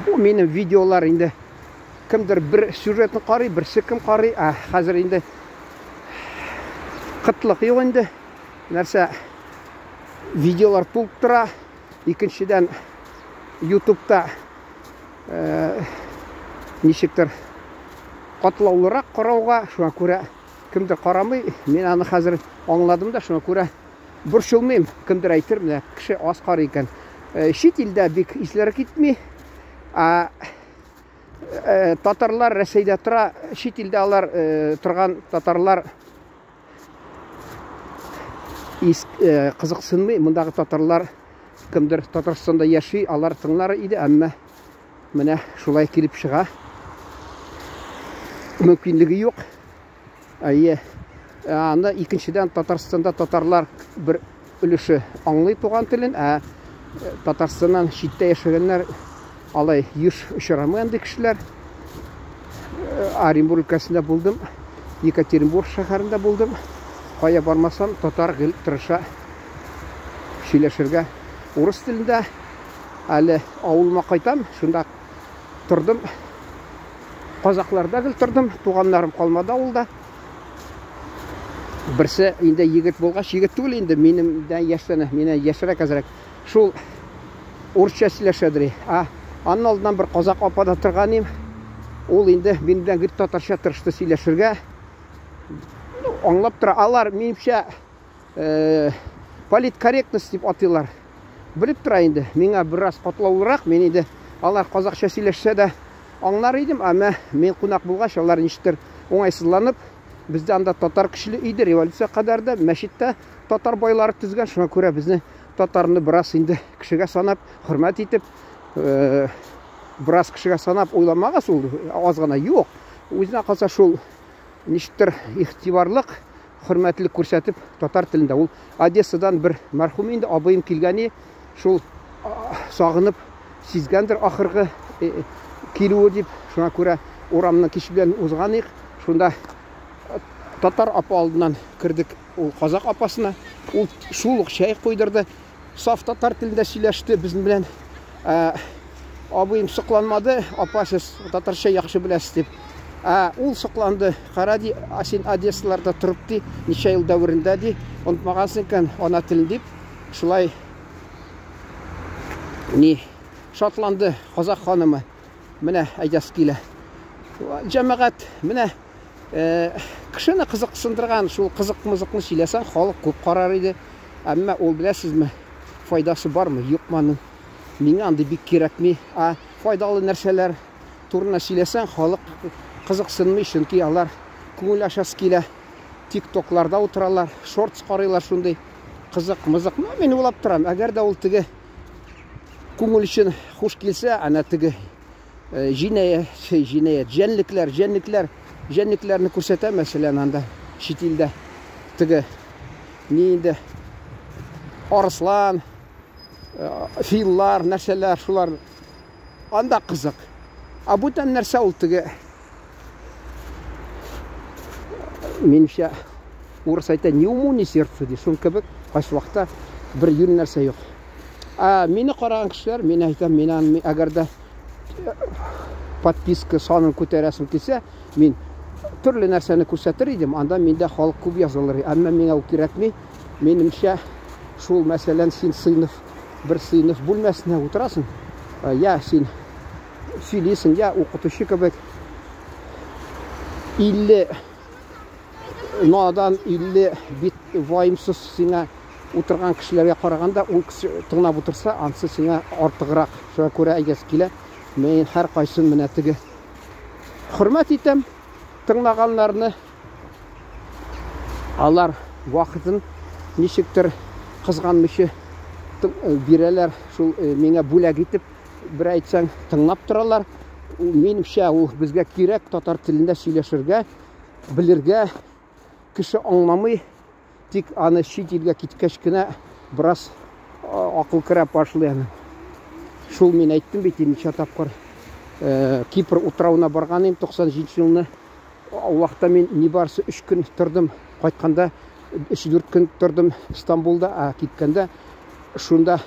Бу минем видеолар инде кемдер бер сюжетны карый, берсе кем карый, ә хәзер инде кытлык юк инде. Нәрсә видеолар тулып тора. Икенчедән YouTube'та э, ничектер катлаулырак карауга, шуңа күрә кемдер карамый. Мин аны хәзер аңладым да, шуңа күрә борчылмыйм. Кемдер әйтер, менә кеше аз карый икән. Э, чит илдә бик исләре китми. Ә э, татарлар Рәсәйдә тора, чит илдә алар э, торган татарлар ис, кызыксынмый. Мондагы татарлар кемдер Татарстанда яши, алар тыңлар иде, әмма менә шулай килеп чыга. Мөмкинлеге юк. Әйе. Анда икенчедән Татарстанда татарлар бер өлеше аңлый туган телен, ә Татарстаннан читтә яшәгәннәр алай еш очрамый андый кешеләр. Оренбург өлкәсендә булдым, Екатеринбург шәһәрендә булдым. Кая бармасам, татар гел тырыша сөйләшергә урыс телендә. Әле авылыма кайтам, шунда тордым. Казакларда гел тордым, туганнарым калмады авылда. Берсе инде егет булгач, егет түгел инде, минем дә яшьтән, миннән яшьрәк әзрәк. Шул урысча сөйләшәдер. А анын алдыннан бер казак апа да торган идем. Ул инде минем белән гел татарча тырышты сөйләшергә. Ну, аңлап тора. Алар минемчә э, политкорректность дип атыйлар. Белеп тора инде. Миңа бераз катлаулырак. Мин инде алар казакча сөйләшсә дә аңлар идем, әмма мин кунак булгач, алар ничектер уңайсызланып, бездә анда татар көчле иде, революция кадәр дә мәчеттә татар байлары төзгән, шуңа күрә безне татарны бераз инде кешегә санап, хөрмәт итеп, э, бераз кешегә санап уйламагыз ул аз гына юк. Үзенә калса шул ничектер игътибарлык, хөрмәтлек күрсәтеп татар телендә. Ул Одессадан бер мәрхүм инде абыем килгәни, шул сагынып сизгәндер ахыргы э, килүе дип, шуңа күрә урамны кич белән узган идек. Шунда татар апа алдыннан кердек ул казак апасына. Ул шул ук чәй куйдырды. Саф татар телендә сөйләште безнең белән. Ә, абыем сокланмады, апа сез татарча яхшы беләсез дип. Ә, ул сокланды. Кара ди, а син Одессаларда торып ди, ничә ел дәверендә ди, онытмагансың икән ана телен дип. Шулай ни шатланды казак ханымы. Менә әйтәсе килә. Җәмәгать, менә э, кешене кызыксындырган шул кызык-мызыкны сөйләсәң, халык күп карар иде. Әмма ул беләсезме, файдасы бармы, юкмы аның? Миңа андый бик кирәкми. Ә файдалы нәрсәләр турында сөйләсәң, халык кызыксынмый, чөнки алар күңел ачасы килә. Тиктокларда утыралар, шортс карыйлар шундый кызык, мызык. Ну, мин уйлап торам, әгәр дә ул теге күңел өчен хуш килсә, әнә теге э, җинаять, җинаять, җәнлекләр, җәнлекләр, җәнлекләрне күрсәтә, мәсәлән, анда чит илдә теге ни инде арыслан, э, филлар, нәрсәләр, шулар анда кызык. Ә бүтән нәрсә ул теге минемчә урыс әйтә, ни уму, ни сердцу ди. Шул кебек кайсы вакытта бер юнь нәрсә юк. Ә мине караган кешеләр, мин әйтәм, мин аны әгәр дә э, подписка санын күтәрәсем килсә, мин төрле нәрсәне күрсәтер идем, анда миндә халык күп язылыр. Әмма миңа ул кирәкми. Минемчә, шул мәсәлән, син сыйныф, бер сыйныф бүлмәсенә утырасың, э, я син сөйлисең, я укытучы кебек 50 надан 50 бит ваемсыз сиңа утырган кешеләргә караганда ул кеше тыңлап утырса, ансы сиңа артыграк. Шуңа күрә әйтәсе килә, мин һәркайсын менә теге хөрмәт итәм тыңлаганнарны. Алар вакытын ничектер кызганмыйча э, бирәләр, шул э, миңа бүләк итеп, бер әйтсәң, тыңлап торалар. Минемчә, ул безгә кирәк татар телендә сөйләшергә, белергә. Кеше аңламый, тик аны чит илгә киткәч кенә бераз акыл керә башлый аны. Шул мин әйттем бит ничә тапкыр. Э, Кипр утравына барган идем 97 елны. Ул вакытта мин нибарысы 3 көн тордым. Кайтканда 3-4 көн тордым Стамбулда, ә киткәндә шунда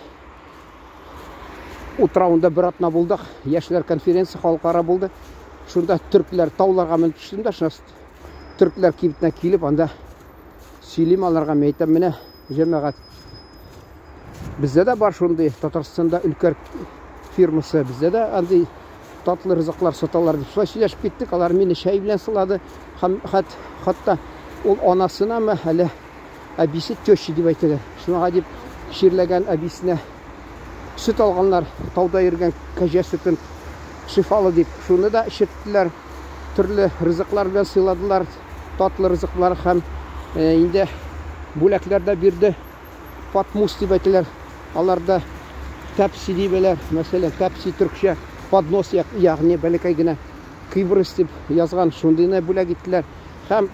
Утравында бер атна булдык. Яшьләр конференция халыкара булды. Шунда төркләр тауларга менеп төштем дә, шунда төркләр кибетенә килеп, анда сөйлим аларга, мин әйтәм, менә җәмәгать. Бездә дә бар шундый Татарстанда Өлкәр фирмасы, бездә дә андый татлы ризыклар саталар дип шулай сөйләшеп киттек. Алар мине чәй белән сылады. Һәм хәт, хәтта ул анасынамы, әле әбисе теща дип әйтәләр. Шуңа дип чирләгән әбисенә сөт алганнар, тауда йөргән кәҗә сөтен шифалы дип, шуны да эчерттеләр. Төрле ризыклар белән сыйладылар, татлы ризыклар һәм инде бүләкләр дә бирде. Патмус дип әйтәләр. Аларда тәпси дип мәсәлән, тәпси төркчә поднос, ягъни бәләкәй генә Кибрыс дип язган шундыйны бүләк иттеләр. Һәм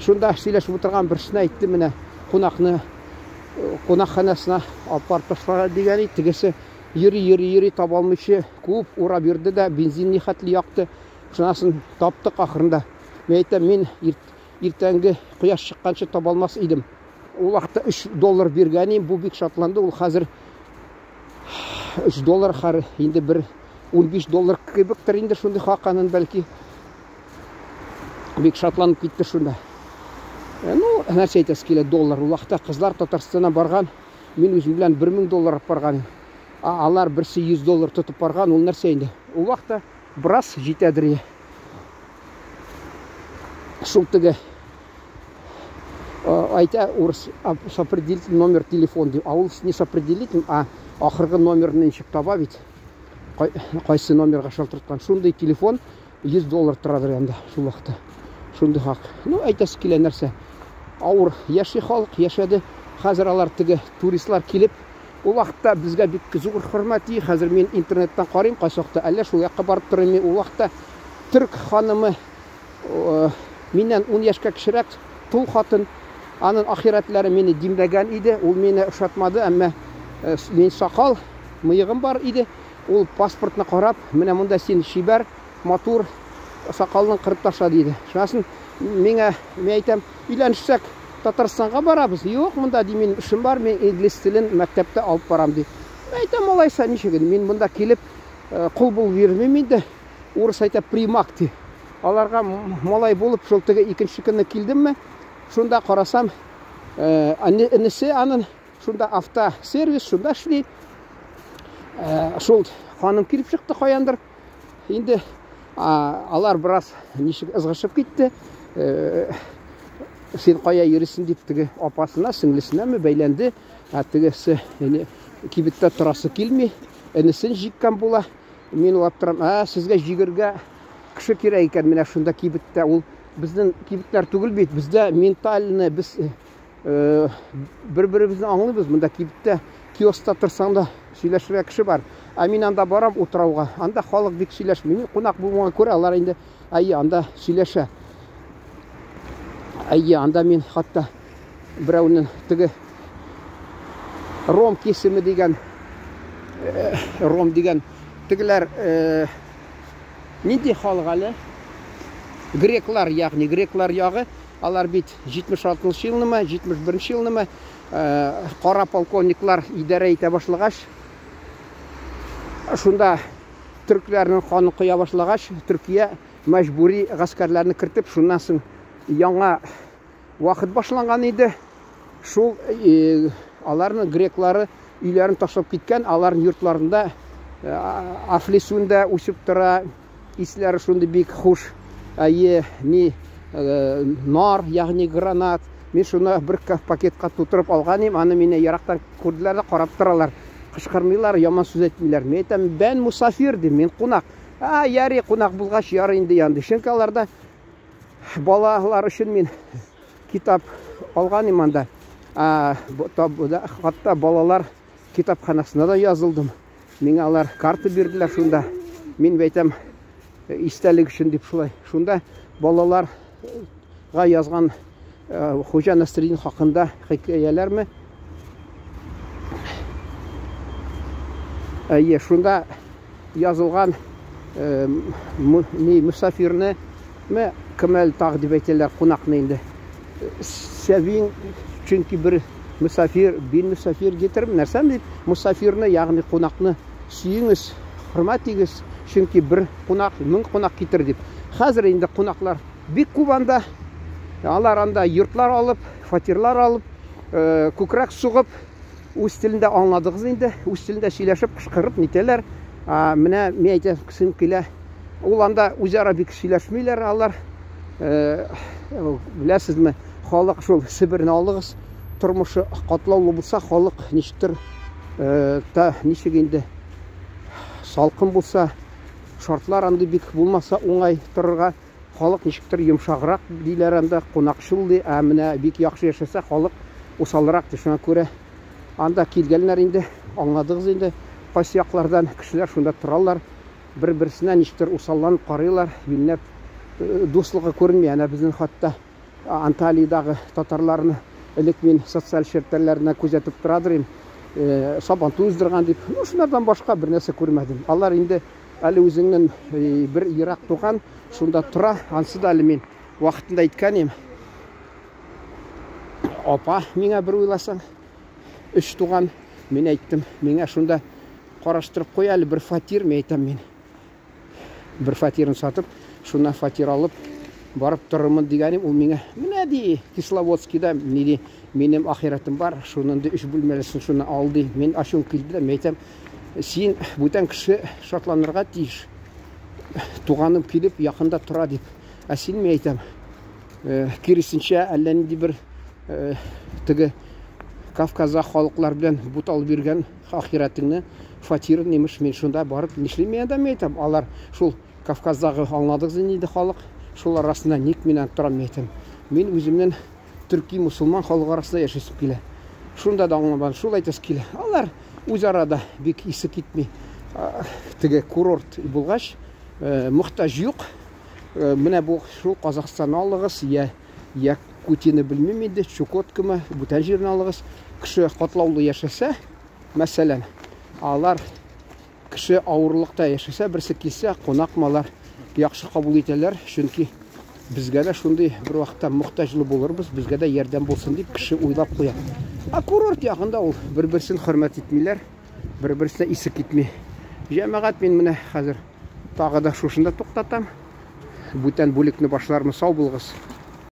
шунда сөйләшеп утырган берсенә әйтте, менә кунакны кунакханәсенә алып барып ташларга дигән иде. Тегесе йөри, йөри, йөри таба алмыйча күп урап йөрде дә, бензин нихәтле якты. Шунасын таптык ахырында. Мин әйтәм, мин иртәнге кояш чыкканчы таба алмас идем. Ул вакытта 3 доллар биргән идем, бу бик шатланды. Ул хәзер 3 доллар хәр инде бер 15 доллар кебектер инде шундый хак анын бәлки. Бик шатланып китте шунда. Ну, нәрсә әйтәсе килә, доллар. Ул вакытта кызлар Татарстаннан барган, мин үзем белән 1000 доллар алып барган. А алар берсе 100 доллар тотып барган, ул нәрсә инде? Ул вакытта бераз җитәдер. Шул теге әйтә урыс с определитель номер телефон ди. А ул не с определителем, а ахыргы номерны ничек таба бит. Кайсы номерга шалтыраткан. Шундый телефон 100 доллар торадыр анда шул вакытта. Шундый хак. Ну, әйтәсе килә нәрсә. Авыр яши халык, яшәде. Хәзер алар теге туристлар килеп, ул вакытта безгә бик зур хөрмәт и. Хәзер мин интернеттан карыйм, кайсы вакытта әллә шул якка барып торыйм. Ул вакытта төрк ханымы миннән 10 яшькә кечерәк тул хатын, анын ахирәтләре мине димләгән иде. Ул мине ошатмады, әмма мин сакал, мыегым бар иде. Ул паспортны карап, менә монда син чибәр, матур, сакалның кырып ташла диде. Шунасын миңа, мин әйтәм, өйләнешсәк Татарстанга барабыз. Юк, монда ди минем эшем бар, мин инглиз телен мәктәптә алып барам ди. Мин әйтәм, алайса ничек инде, мин монда килеп кул булып йөрмим инде. Урыс әйтә примак ди. Аларга малай булып шул теге икенче көнне килдемме, шунда карасам, энесе анын шунда автосервис, шунда эшли. Шул ханым килеп чыкты каяндыр. Инде алар бераз ничек ызгышып китте. Син кая йөрисең дип теге апасына, сеңлесенәме бәйләнде. Ә тегесе кибеттә торасы килми, энесен җиккән була. Мин уйлап торам, ә сезгә җигергә кеше кирәк икән, менә шунда кибеттә. Ул безнең кибетләр түгел бит, бездә ментально без бер-беребезне аңлыйбыз. Монда кибеттә, киоскта торсаң да сөйләшергә кеше бар. Ә мин анда барам утрауга, анда халык бик сөйләшми. Мин кунак булганга күрә алар инде, әйе, анда сөйләшә. Әйе, анда мин хәтта берәүнең теге ром кисеме дигән, ром дигән тегеләр нинди халык әле? Греклар, ягъни греклар ягы, алар бит 76 елнымы, 71 елнымы кара полковниклар идарә итә башлагач, шунда төркләрнең каны коя башлагач, Төркия мәҗбүри гаскәрләрне кертеп, шуннан соң яңа вакыт башланган иде. Шул аларның греклары өйләрен ташлап киткән, аларның йортларында афлисун да үсеп тора, исләре шундый бик хуш. Әйе, ни нар, ягъни гранат. Мин шуны бер пакетка тутырып алган идем, аны мине ерактан күрделәр дә карап торалар. Кычкырмыйлар, яман сүз әйтмиләр. Мин әйтәм, бән мусафир дим, мин кунак. А, ярый, кунак булгач, ярый инде янды. Чөнки аларда балалар өчен мин китап алган идем анда. Хатта балалар китапханасына да язылдым. Миңа алар карта бирделәр шунда. Мин әйтәм, истәлек өчен дип шулай. Шунда балаларга язган Хуҗа Насретдин хакында хикәяләрме? Әйе, шунда язылган ни мусафирны ме Кемал таг дип әйтәләр кунакны инде. Сәвин, чөнки бер мусафир, бин мусафир гетерм нәрсәм дип, мусафирны, ягъни кунакны Сөеңез, хөрмәт игез, чөнки бер кунак 1000 кунак китер дип. Хәзер инде кунаклар бик күп анда. Алар анда йортлар алып, фатирлар алып, күкрәк сугып, үз телендә аңладыгыз инде, үз телендә сөйләшеп, кычкырып нитәләр. Менә мин әйтәсем килә, ул анда үзара бик сөйләшмиләр алар. Беләсезме, халык шул Себерне алыгыз, тормышы катлаулы булса, халык ничектер та ничек инде салкын булса, шартлар андый бик булмаса уңай торырга, халык ничектер йомшаграк диләр анда, кунакчыл ди, ә менә бик яхшы яшәсә, халык усалрак ди. Шуңа күрә анда килгәннәр инде, аңладыгыз инде, кайсы яклардан кешеләр шунда торалар, бер-берсенә ничектер усалланып карыйлар, юньләп дуслыгы күренми. Әнә безнең хатта Анталиядагы татарларны элек мин социаль челтәрләреннән күзәтеп торадыр идем. Сабантуй уздырган дип. Ну, шунардан башка бер нәрсә күрмәдем. Алар инде әле үзеңнең бер ерак туган шунда тора. Ансы да әле мин вакытында әйткән идем. Апа миңа бер уйласаң, өч туган, мин әйттем, миңа шунда караштырып куй әле бер фатир, мин әйтәм мин. Бер фатирын сатып, шуннан фатир алып, барып торырмын дигәнем, ул миңа, менә ди, Кисловодскийда, ни ди, минем ахирәтем бар, шуннан ди, өч бүлмәлесен шуны ал ди. Мин ачуым килде дә, мин әйтәм, син бүтән кеше шатланырга тиеш. Туганым килеп, якында тора дип. Ә син, мин әйтәм, киресенчә, әллә нинди бер теге Кавказда халыклар белән буталып йөргән ахирәтеңне, фатирын, имеш, мин шунда барып нишлим, мин анда, мин әйтәм, алар шул Кавказдагы, аңладыгыз инде халык, шул арасында ник мин анда торам, мин әйтәм. Мин үземнең төрки мусульман халык арасында яшисем килә. Шунда да аңламадым, шул әйтәсе килә. Алар үзара да бик исе китми. Теге курорт булгач, мохтаҗ юк. Менә бу шул Казахстанны алыгыз, я Якутияне белмим инде, Чукоткамы, бүтән җирне алыгыз. Кеше катлаулы яшәсә, мәсәлән, алар кеше авырлыкта яшәсә, берсе килсә, кунак малар яхшы кабул итәләр, чөнки безгә дә шундый бер вакытта мохтаҗлы булырбыз, безгә дә ярдәм булсын дип кеше уйлап куя. Ә курорт ягында ул бер-берсен хөрмәт итмиләр, бер-берсенә исе китми. Җәмәгать, мин менә хәзер тагы да шушында туктатам. Бүтән бүлекне башлармын. Сау булыгыз.